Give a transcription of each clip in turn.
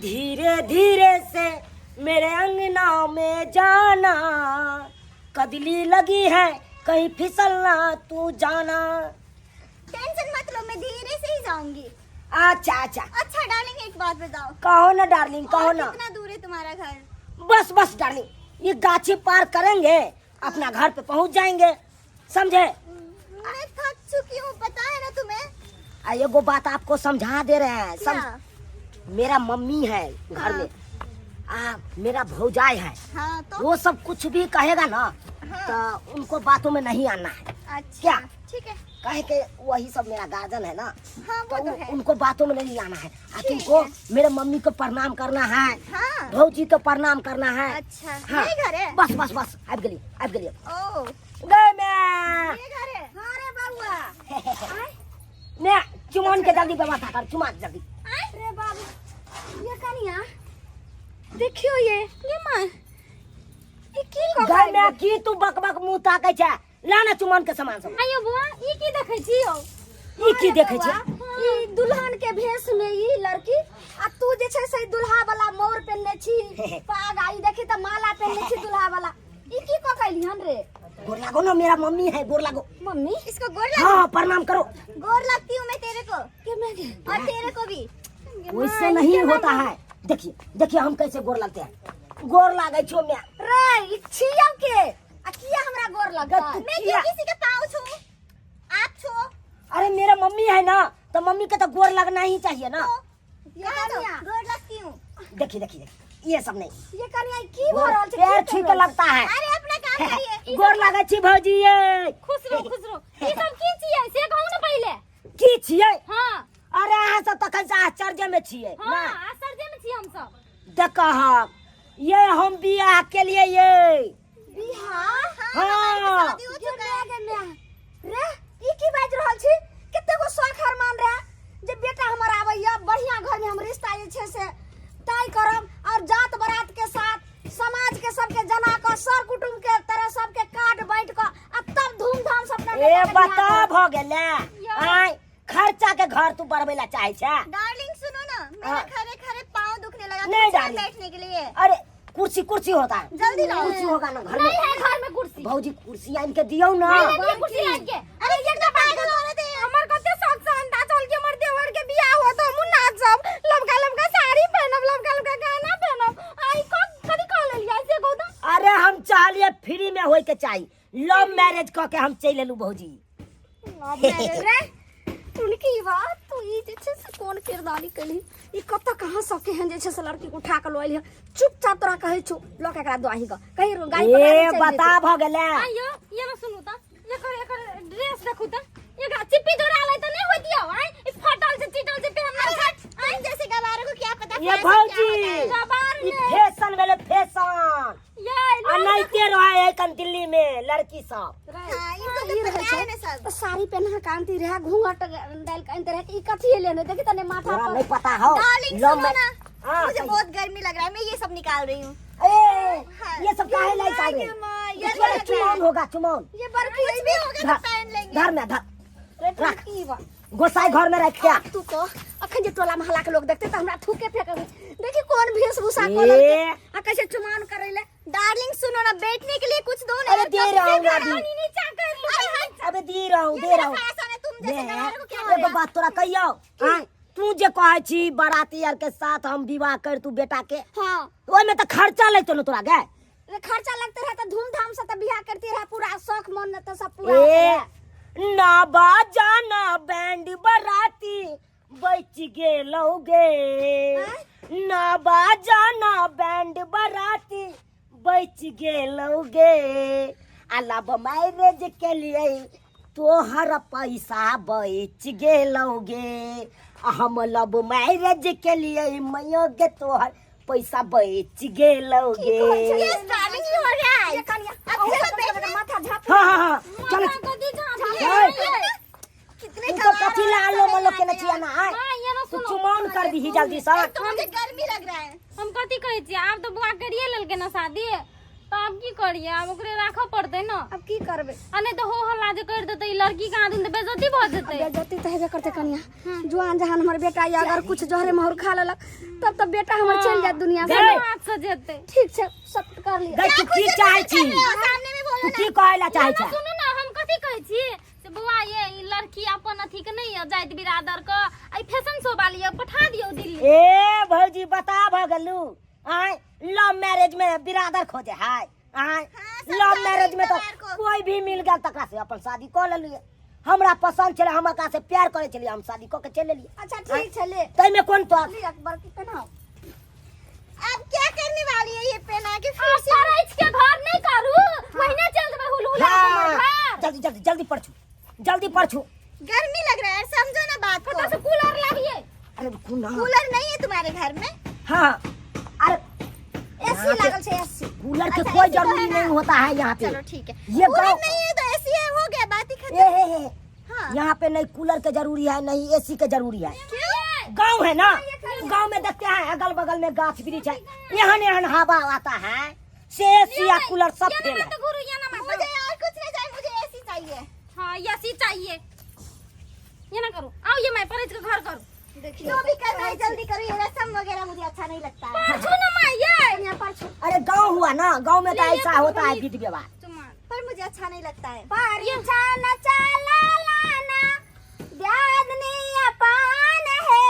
धीरे धीरे से मेरे अंगना में जाना, कदली लगी है कहीं फिसलना तू जाना। टेंशन मत लो, मैं धीरे से ही जाऊंगी। अच्छा अच्छा। अच्छा डार्लिंग, एक बात बताओ। कहो ना डार्लिंग, कहो और ना। कितना दूर है तुम्हारा घर? बस बस डार्लिंग, ये गाछी पार करेंगे, अपना घर पे पहुंच जाएंगे, समझे? मैं थक चुकी हूँ, पता है ना तुम्हें। आ एगो बात आपको समझा दे रहे हैं, क्या? मेरा मम्मी है घर में, आ मेरा भौजाई है। हाँ तो वो सब कुछ भी कहेगा ना, हाँ। तो उनको बातों में नहीं आना है। अच्छा क्या? ठीक है। कहे के वही सब मेरा गार्जियन है ना। हाँ वो तो तो है। उनको बातों में नहीं आना है। आ ठीक तुमको है। मेरे मम्मी को प्रणाम करना है, हाँ। भौजी को प्रणाम करना है। अच्छा। हाँ। ये घर है? बस बस बस, आबि गेली, आबि गेली। ओ। गए मैं। ये घर है? हाँ रे बउआ। ने चुमन के जल्दी व्यवस्था कर, चुमा के जल्दी। अरे बाबू, ये कनिया देखियो, ये मां, ये की कह गए मैं, की तू बक बक मुंह ताकै छै? ला ना चुमन के सामान सब। आइयो बुआ, ई की देखै छी यौ? ई की देखै छै? ई दुल्हन के भेष में ई लड़की, आ तू जे छै से दुल्हा वाला मोर पेनने छी, पाग, आ ई देखी त माला पेनने छी दुल्हा वाला। ई की कह कैली हन रे? गोर लागो ना, मेरा मम्मी है, गोर लागो। मम्मी? इसको गोर लग। हाँ, प्रणाम करो। गोर लगती हूँ मैं तेरे को। के मैं के? और तेरे को भी। वैसे नहीं होता है। देखिए देखिए, हम कैसे गोर लगते हैं। गोर लागे छो मैं। रे, ई छियौ के आ किया हमरा गोर लगता? तू मैं किया? क्यों किसी के पाँव छू? आप छू। अरे मेरा मम्मी है ना, तो मम्मी के तो गोर लगना ही चाहिए ना। तो ये कहा तो कनिया। गोर लगती हूँ। देखिए देखिए देखिए, ये सब नहीं। ये कनिया, ई की भऽ रहल छै? पैर की छू कर के रहल लगता है। अरे अपना काम करिए। गोर लागे छी भौजी ये। खुश रहो, खुश रहो। ई सब की छियै से कहू ने पहिले। की छियै? हाँ। अरे अहाँ सब तखन से आश्चर्य में छियै। हाँ, ना आश्चर्य में छियै हम सब। देखह, ये हम बियाह के लिए ये बियाह? हाँ। हमारी शादी हो चुका है। गे गे रे, ई की बाजि रहल छी? कते गो शौक हरमान रहे जे बेटा हमर आबैया, बढ़िया घर में हम रिश्ता जे छै से तय करब और जात बरात के साथ समाज के सबके जना कऽ, सर कुटुम्ब के तरह सबके कार्ड बांटि कऽ आ तब धूमधाम से अपना ए बेटा के बियाह बता करब। भ गेलै। आय खर्चा के घर तू बढ़बै ला चाहे छै। डार्लिंग सुनो ना, मेरा हाँ। खरे खरे पाँव दुखने लगा। नहीं, कुछ है डार्लिंग। बैठने के लिए। अरे कुर्सी, कुर्सी होता है। जल्दी लाओ। कुर्सी होगा ना घर में? नहीं है घर में कुर्सी। भौजी, कुर्सी आन के दियौ ना। नहीं है कुर्सी आन के। अरे ये तो पागल औरत है। हमर कते शौक से अंदाज होल के हमर देवर के बियाह हो तो हमहु नाचब, लमका लमका साड़ी पहनब, लमका लमका गहना पहनब। आई को कथी कह लेलियै से कहू त? अरे हम चाहलिए फ्री में होय के चाही, लव मैरिज क के हम चलि एलू भौजी। लव मैरिज रे उनकी बात तू ई जे छै से कोन किरदानी केलही? ई कतऽ कहाँ सब केहन जे छै से लड़की के उठा के लऽ एलही? चुपचाप तोरा कहै छौ, लऽ के एकरा दही ग कहीं गाड़ी पकड़ा ए के चलि बता जेतै। भ गेलै। आइयो ये ना सुनू त, एकर एकर ड्रेस देखू त, एकरा चिप्पी जोड़ा लै त नहीं होइत यौ। आइ ई फटल छै, चिटल छै, पहनना अरे छै। तुम जैसे गवारों को क्या पता ये फैशन क्या भौजी होता है। गवार ई ने। फैशन भेलै फैशन। ये अनाइते रहे है कन दिल्ली में लड़की सब। हाँ, इनको ई तो रहै पता छै है ना सब। तऽ साड़ी पेन्हा के आनती रहे, घूंघट डालि के आनते रहे। ई कथी लेने देखी तने माथा तोरा पर। नहीं पता हो। डार्लिंग लव सुनो में ना, हाँ, मुझे कहिए। बहुत गर्मी लग रहा है, मैं ये सब निकाल रही हूँ। ए हाँ। ये सब काहे लाई माँ सारे? के माँ, ये ये लग रहा है। चुमाउन होगा, चुमाउन। ये बड़की कुछ भी होगा तो धर, पहन लेंगे। धर में धर, रे रख। की बा गोसाई घर में रख क्या? तू को अखन जे टोला मोहल्ला के लोग देखते त हमरा थूके फेंकब। देखी कोन वेशभूषा को ए। लड़के आ कैसे चुमान करैले। डार्लिंग सुनो ना, बैठने के लिए कुछ दो ना। अरे दे रहा हूँ अभी। नीचा कर लू। अरे हट। अबे दे रहा हूँ, ये दे मेरा रहा हूँ। फैशन है, तुम जैसे ने, गवारों को क्या एगो पता? बात तोरा कहियौ आँय, तू जे कहै छी बाराती आर के साथ हम विवाह कर तू बेटा के, हां। ओहिमे तऽ खर्चा लगतौ ने तोरा गे? रे खर्चा लगते रहे त धूमधाम से त बियाह करती रहे, पूरा शौक मन त सब पूरा होते ए रहे। ना बाजाना बैंड बराती बच गेलौ गे, ना बाजाना बैंड बराती बच गेलौ गे, आ लव मैरिज के लिए तोहर पैसा बच गेलौ गे, आ हम लव मैरिज के लिए मैयो गे तोहर पैसा बच गेलौ गे। Yes, darling, you are right. ये कनिया, अब अहूँ चलो सब बैठना। माथा झापू। हाँ हाँ हाँ, चलो। कथी झाँपी? ए, कितने तू तो गवार कथी औरत ला आलो सब मलो यहाँ केने पे छिया ना आय? माँ, ये ना तू सुनो। चुमाउन कर दीही जल्दी से। एक तो मुझे गर्मी लग रहा है। हम कथी कहै छियै, आब तऽ बुआ करिए लेलकै ना शादी, तऽ आब की करियै, आब ओकरे राखऽ पड़तै ने। आब की करबै? आ नहि तऽ हो हल्ला जे करि देतै ई लड़की के आदमी तऽ बेइज्जती भऽ जेतै। बेइज्जती तऽ हेबे करतै कनिया। जुआन जहान हमर बेटा ये, अगर कुछ जहरे महर खा लेलक तब तऽ बेटा हमर चलि जायत दुनिया से। दुनू हाथ से जेतै। ठीक छै, सब कर लिअ। गै, तू की चाहै छी? सामने में बोलो। तू की कहै ला चाहै ना, छ? सुनू ने, हम कथी कहै छी से बौआ, ये ई लड़की अपन अथी के नहीं है, जाति बिरादर के, ई फैशन शो वाली है, पठा दियौ दिल्ली। ए भौजी, बता भ गेलू? आय लव मैरिज में बिरादर खोजे हाय? आय लव मैरिज में तो कोई भी मिल गेल तकरा से अपन शादी कऽ लेलिए। हमरा पसंद छलै, हम एकरा से प्यार करै छलियै, हम शादी कऽ के चलि एलियै। अच्छा ठीक छै, ले। ताहिमे कोन तो ले अकबर की पहनाओ। अब क्या करने वाली है ये पहना के फिर आब से? परैछ के घर नहीं करू, वहिने चल देबै हुलहुला के हमर हाँ, घर। जल्दी जल्दी जल्दी परछू, जल्दी परछू। गर्मी लग रहा है, समझो ना बात को। कतऽ से कूलर लाबियै? अरे रुकू ना। कूलर नहीं है तुम्हारे घर में? हाँ, अरे एसी लागल छै, एसी। कूलर के अच्छा, कोई AC तो जरूरी है ना। नहीं होता है यहाँ पे। चलो ठीक है, ये कूलर गाँव नहीं है तो एसी है, हो गया बात ही ए खत्म। हे हे। हाँ। यहाँ पे नहीं कूलर के जरूरी है, नहीं एसी के जरूरी है। क्यों? गांव है ना, गांव में देखते हैं अगल बगल में गाछ वृक्ष है, एहन एहन हवा आता है से एसी या कूलर सब ये फेल ना है। तो गुरु, ये ना मत। मुझे और कुछ नहीं चाहिए, मुझे एसी चाहिए। हाँ, एसी चाहिए। ये ना करो, आओ ये मैं परैछ के घर करू। देखियो, जो भी करना है जल्दी करो, ये रसम वगैरह मुझे अच्छा नहीं लगता है। परछू ना माई ये। कनिया परछू। अरे गांव हुआ ना, गांव में तो ले, ये ऐसा तो होता है बड़ी- विधि व्यवहार। चुमा। पर मुझे अच्छा नहीं लगता है। परिछन चला लाना दियादनी अपन है।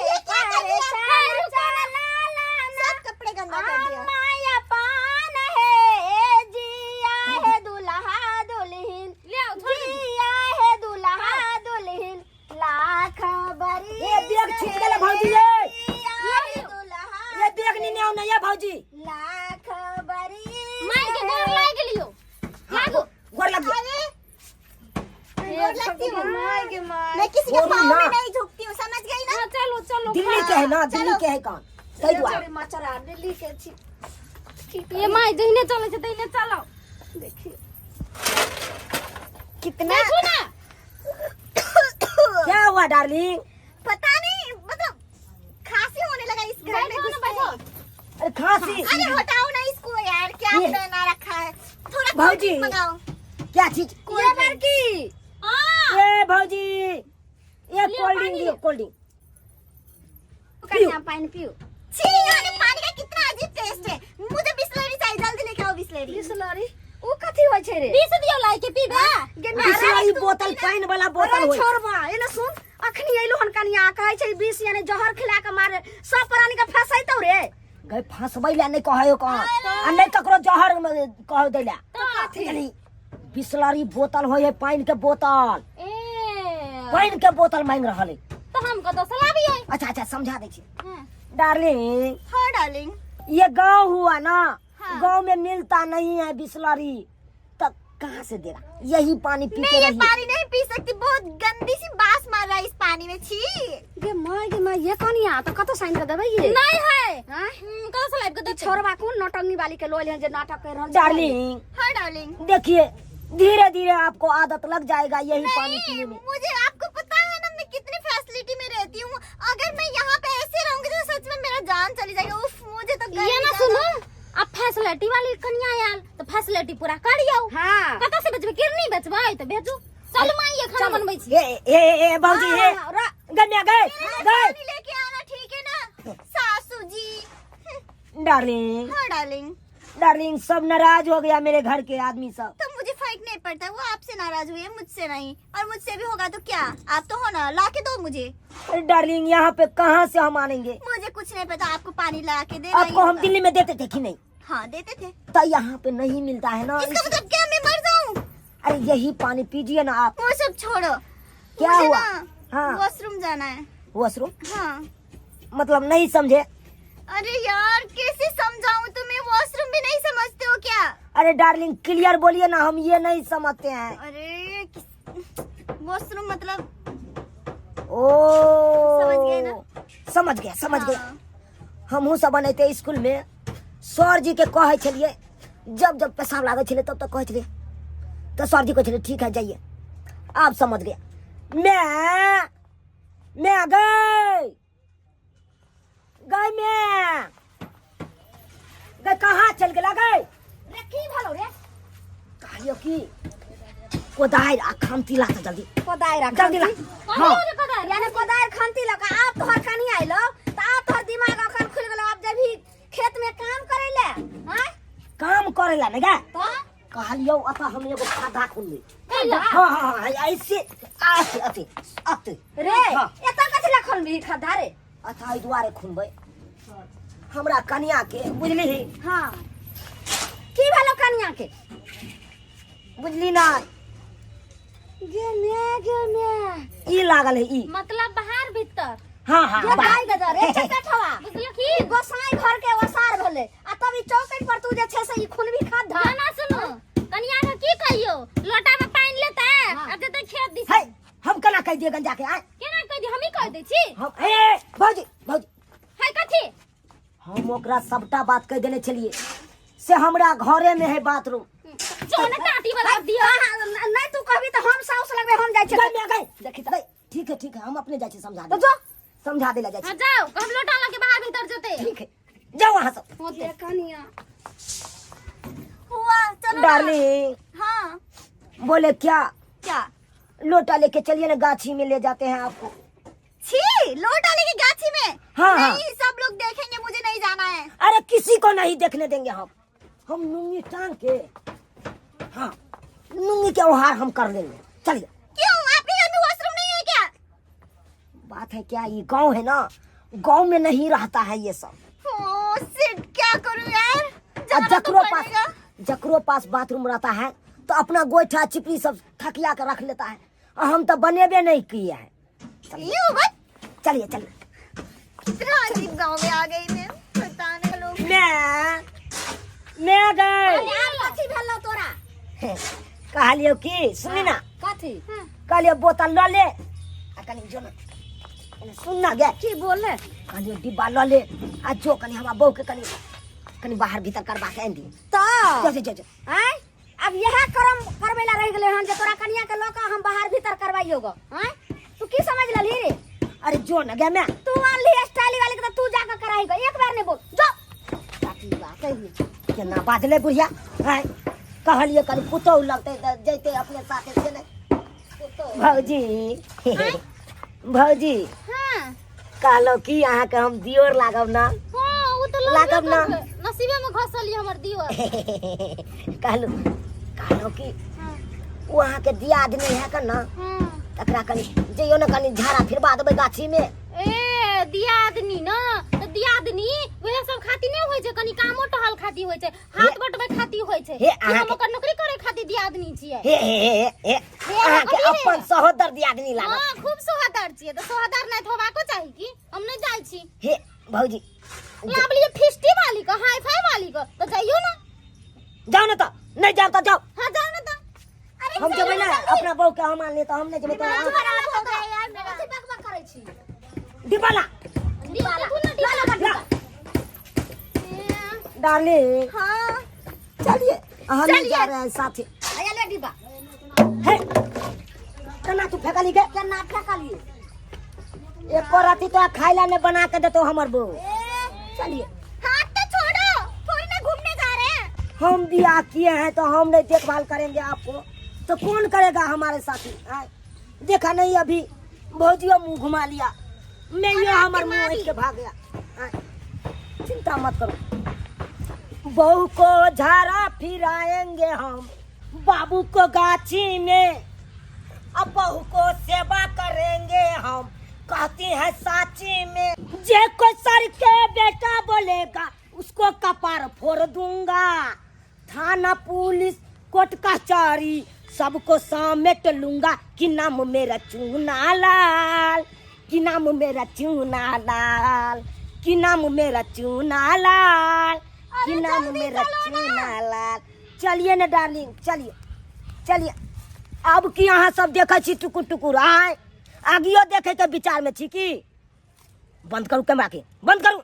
ये क्या कर दिया? परिछन चला लाना सब कपड़े गंदा कर दिया। अम्मा अपन है, जिया है दुल्हा दुल्हन। ले आओ, छोड़ दे। जिया है दुल्हा दुल्हन लाख बरी। ए बैग छूट गेलै भौजी, ये जिया है दुल्हा ये बैग नहीं आउ नहीं भौजी। लाख बरी। माई के गोर लागि लियो, लागू। गोर लग। अरे गोर लगती हूँ माय के माय। मैं किसी के गोर पाँव ना। में नहीं झुकती हूँ, समझ गई ना? हाँ, चलो चलो। दिल्ली के है ना, दिल्ली के है कौन ताहि दुआरे। मचरा दिल्ली के छी। ये माई जहिने चलै छै तहिने चलो। देखियो कितना देखू ना। क्या हुआ डार्लिंग? पता नहीं, मतलब खांसी होने लगा इस घर में बैठो ना, घुसते बैठो। ही। अरे खांसी। अरे हटाओ ना इसको यार, क्या ये- पहना रखा है? थोड़ा कोल्ड भौजी। ड्रिंक मंगाओ। क्या चीज? ये बड़की। हाँ। ए भौजी, ये लियो, कोल्ड ड्रिंक पानी लियो, लियो। Cold drink. कनिया पानि पिउ। छी यार, ये पानी का कितना अजीब टेस्ट है। मुझे बिस्लरी चाहिए, जल्दी लेके आओ बिस्लरी। बिसलरी उ कथी होइ छै रे? बीस दियो लाई के पीबे। गे माय, बिसलरी बोतल, पानि वाला बोतल अरे होय। छोड़बा, एने सुन, अखनी अइलो हन कनिया, कहै छै विष यानी जहर खिला के मारे सब प्राणी के फसैतौ रे। गई फंसबै ला नहीं कहयो कहाँ आ नहीं ककरो जहर में कहो दै ला। कथी? बिसलरी बोतल होय है, पानि के बोतल। ए पानि के बोतल मांग रहल है। तऽ हम कतऽ से लाबियै? अच्छा अच्छा, समझा दै छी। हाँ। डार्लिंग। हाँ डार्लिंग। ये गांव हुआ ना। हाँ। गांव में मिलता नहीं है बिसलरी, तो कहाँ से देगा? यही पानी पी मैं के ये रहिए। पानी नहीं पी सकती, बहुत गंदी सी बास मार रहा है इस पानी में, छी। गे माय गे माय, ये कनिया तऽ कतऽ साइन के देबै ये? नहीं है। आँय? कतऽ से लाबि के ई देतै? छोड़बा कोन नौटंगी वाली के लोल जे नाटक कर रहल छै? डार्लिंग। हाँ डार्लिंग। देखिए, धीरे धीरे आपको आदत लग जाएगा यही पानी नहीं, पीने में। मुझे आपको पता है ना मैं कितनी फैसिलिटी में रहती हूँ। अगर मैं यहाँ पे ऐसे रहूंगी तो सच में मेरा जान चली जाएगी। उफ, मुझे तो ये गर्मी ना ज्यादा- सुनू, अब फैसिलिटी वाली कनिया आयल तऽ फैसिलिटी पूरा करियौ। हाँ। कतऽ से बेचबै? किरनी बेचबै तऽ बेचू। चल माई, ये खाना बनबै छी। ए ए ए भौजी, ए हाँ, रा- गन्या गए मेरे लिए गए। पानी लेके आना, ठीक है ना सासू जी? डार्लिंग। हाँ डार्लिंग। डार्लिंग, सब नाराज हो गया मेरे घर के आदमी सब। तो मुझे फर्क नहीं पड़ता, वो आपसे नाराज हुए मुझसे नहीं। और मुझसे भी होगा तो क्या, आप तो हो ना, ला के दो मुझे। अरे डार्लिंग, यहाँ पे कहाँ से हम आनेंगे? मुझे कुछ नहीं पता, आपको पानी ला के देना ही आपको हम होगा। दिल्ली में देते थे कि नहीं? हाँ देते थे। तो यहाँ पे नहीं मिलता है ना। इसका मतलब क्या मैं मर जाऊँ? अरे यही पानी पीजिए ना आप। वो सब छोड़ो। क्या मुझे हुआ? ना हाँ। वॉशरूम जाना है। वॉशरूम? हाँ। मतलब नहीं समझे। अरे यार कैसे समझाऊं तुम्हें, वॉशरूम भी नहीं समझते हो क्या? अरे डार्लिंग, क्लियर बोलिए ना, हम ये नहीं समझते हैं। अरे वॉशरूम मतलब ओ समझ गए ना? समझ गया, समझ गया। हाँ। हमहूँ सब बनैते स्कूल में सर जी के कहै छलियै, जब जब पेशाब लागै छलै तब तक कहै छलियै, तऽ सर जी कहै छलै ठीक है जाइए। आब समझ गया मैं। मैं गई गई, मैं गई, कहाँ चल गेला गई? कहलियो कि कोदारि आ खंती ला तऽ जल्दी। कोदारि आ जल्दी ला। खंती। हाँ। यानी कोदारि खंती लऽ कऽ आब तोहर कनिया अयलौ तऽ आब तोहर दिमाग अखन खुलि गेलौ, आब जेबही खेत में काम करे ले? आँय? काम करे ला ने गे। तो कहलियो अतः हम एगो खद्धा खुनबै। हाँ हाँ हाँ, ऐसे आते आते आते। रे। हाँ। एतऽ कथी लए खोलबही खद्धा रे? अतः एहि दुआरे खुनबै, हमरा कनिया के बुझली? हाँ, की भेलो कनिया के? बुझली ना? गे मे, गे मे। ई लागल है ई। मतलब बाहर भीतर? हाँ हाँ। गे। बाहर। गाय गदर रे चकठवा। बुझलो की? ई गोसाई घर के ओसार भेलै आ तब ई चौकट पर तू जे छै से ई खुनबी खद्धा? ना ना, सुनो, कनिया के की कहियो, लोटा में पानी लेते आ जेते खेत दिस। है, हम केना कहि दिए गंजा के आय? केना कह दी? हमही कह दै छी। हम ए भौजी, भौजी। है कथी? हम ओकरा सबटा बात कहि देने छलिए से हमरा घरे में है बाथरूम। जो ना टाटी वाला दियो। नहीं तू कहबी तऽ हम साउस लगबे, हम जाइ गई छियै। मैं गई। देखी गई। ठीक है, ठीक है, हम अपने जाइ छी समझा तऽ दे। जो। समझा दे ला जाइ हां छी। जाओ, हम लोटा लके बाहर भीतर जेते। ठीक है, जाओ वहां से। होते। गे कनिया। हुआ, चलो ना। डार्लिंग। हाँ। बोले क्या? क्या? लोटा लेके चलिए ना, गाछी में ले जाते हैं आपको। छी, लोटा लेके गाछी में? हाँ, हाँ। नहीं, सब लोग देखेंगे, मुझे नहीं जाना है। अरे किसी को नहीं देखने देंगे हम। हम लुंगी टांग के, हाँ, लुंगी के ओहार हम कर लेंगे, चलिए। क्यों, आपके घर में वॉशरूम नहीं है क्या? बात है क्या, ये गांव है ना, गांव में नहीं रहता है ये सब। ओ शिट, क्या करूं यार? और जाना तो जकरो पास पड़ेगा। जकरो पास बाथरूम रहता है तो अपना गोईठा चिपड़ी सब थकिया के रख लेता है और हम तो बनेबे नहीं किए हैं। You बस। चलिए चलिए। कितना अजीब गांव में आ गई मैं, पता नहीं लोग। मैं गए। आब कथी भेलौ तोरा? कहलियो कि सुनी ना। कथी? कहलियो बोतल लऽ ले आ कनि जो ना, कनि सुन ना गे। की बोले? कहलियो डिब्बा लऽ ले आ जो कनि हमरा बहू के कनि कनि बाहर भीतर करबा के आनि दी। तऽ जो जो जो जो। आँय, अब यह करम करबै ला रहि गेलै हन जे तोरा कनिया के लऽ कऽ हम बाहर भीतर करवाइयो गो? आँय, तू की समझ लेलही रे? अरे जो ना गे मैं। तू आनली स्टाइल वाली के तऽ तू जाके कराही गो। एक बार नहीं बोल, जो काटी बात कहिए। केना बाजले बुढ़िया आँय? कहलियै कनि पुतहु लगतै तऽ जैतै अपने साथे, से नहि। भौजी, भौजी। हाँ। कहलहुँ कि अहाँके हम दियोर लागब ना? हाँ, वो तो लागब ना। नसीबे में घसली हमर दियोर। कहलहुँ, कहलहुँ कि ओ अहाँके दियादनी है का ना? हाँ। तकरा कनि जइयो ने, कनि झाड़ा फिरबा देबै गाछी में। ए दियादनी ना तो दियादनी वह सब खाती नहीं होय छै, कनि कामो टहल खाती होय छै, हाथ बटबै खाती होय छै। हे, कि हम अहाँके- ओकर नौकरी करे खाती दियादनी छियै? हे हे हे हे, अहाँके कथी हे? अपन सहोदर दियादनी लागत। हाँ, खूब सोहादार छियै तऽ सोहादार नहि तऽ होबाको चाही की। हम नहीं जाइ छी। हे भौजी। लाब लिए फिस्टी वाली को, हाई फाई वाली को, तो जाइयो ना। जाओ ना तऽ, नहीं जाओ तऽ जाओ। हाँ, जाओ ना तऽ। अरे हम जेबै ना, अपना बहू के हम आनलियै तऽ हम नहीं जेबै तऽ दिमाग खराब हो गया यार मेरा। कथी बकबक करै छी? डिब्बा ला। दियो, देखू ना डिब्बा। ला डार्लिंग। हाँ। चलिए, हम नहीं चलिए। जा रहे हैं साथी। आया ले डिब्बा। हे, केना तू फेकली गे? केना फेकलिए? एको राती तो खाइला नहीं बना के देतो हमर बहू। चलिए। हाथ तो छोड़ो, थोड़ी ना घूमने जा रहे हैं। हम बियाह किए हैं तो हम नहीं देखभाल करेंगे आपको तो कौन करेगा हमारे साथी? आय? देखा नहीं, अभी भौजियो मुंह घुमा लिया, मैं ये हमार मुंह ऐंठ के भाग गया। आय? चिंता मत करो, बहू को झाड़ा फिराएंगे हम, बाबू को गाछी में, अब बहू को सेवा करेंगे हम, कहती है साची में। जे कोई सर के बेटा बोलेगा उसको कपार फोड़ दूंगा, थाना पुलिस कोर्ट कचहरी सबको समेट लूंगा, कि नाम मेरा चूना लाल, कि नाम मेरा चूना लाल, कि नाम मेरा चूना लाल, कि नाम मेरा चूना लाल। चलिए ना डार्लिंग, चलिए चलिए। अब की अहाँ सब देखै छी टुकुर टुकुर? आय आगियो देखे के विचार में छी की? बंद करू कैमरा के, बंद करू।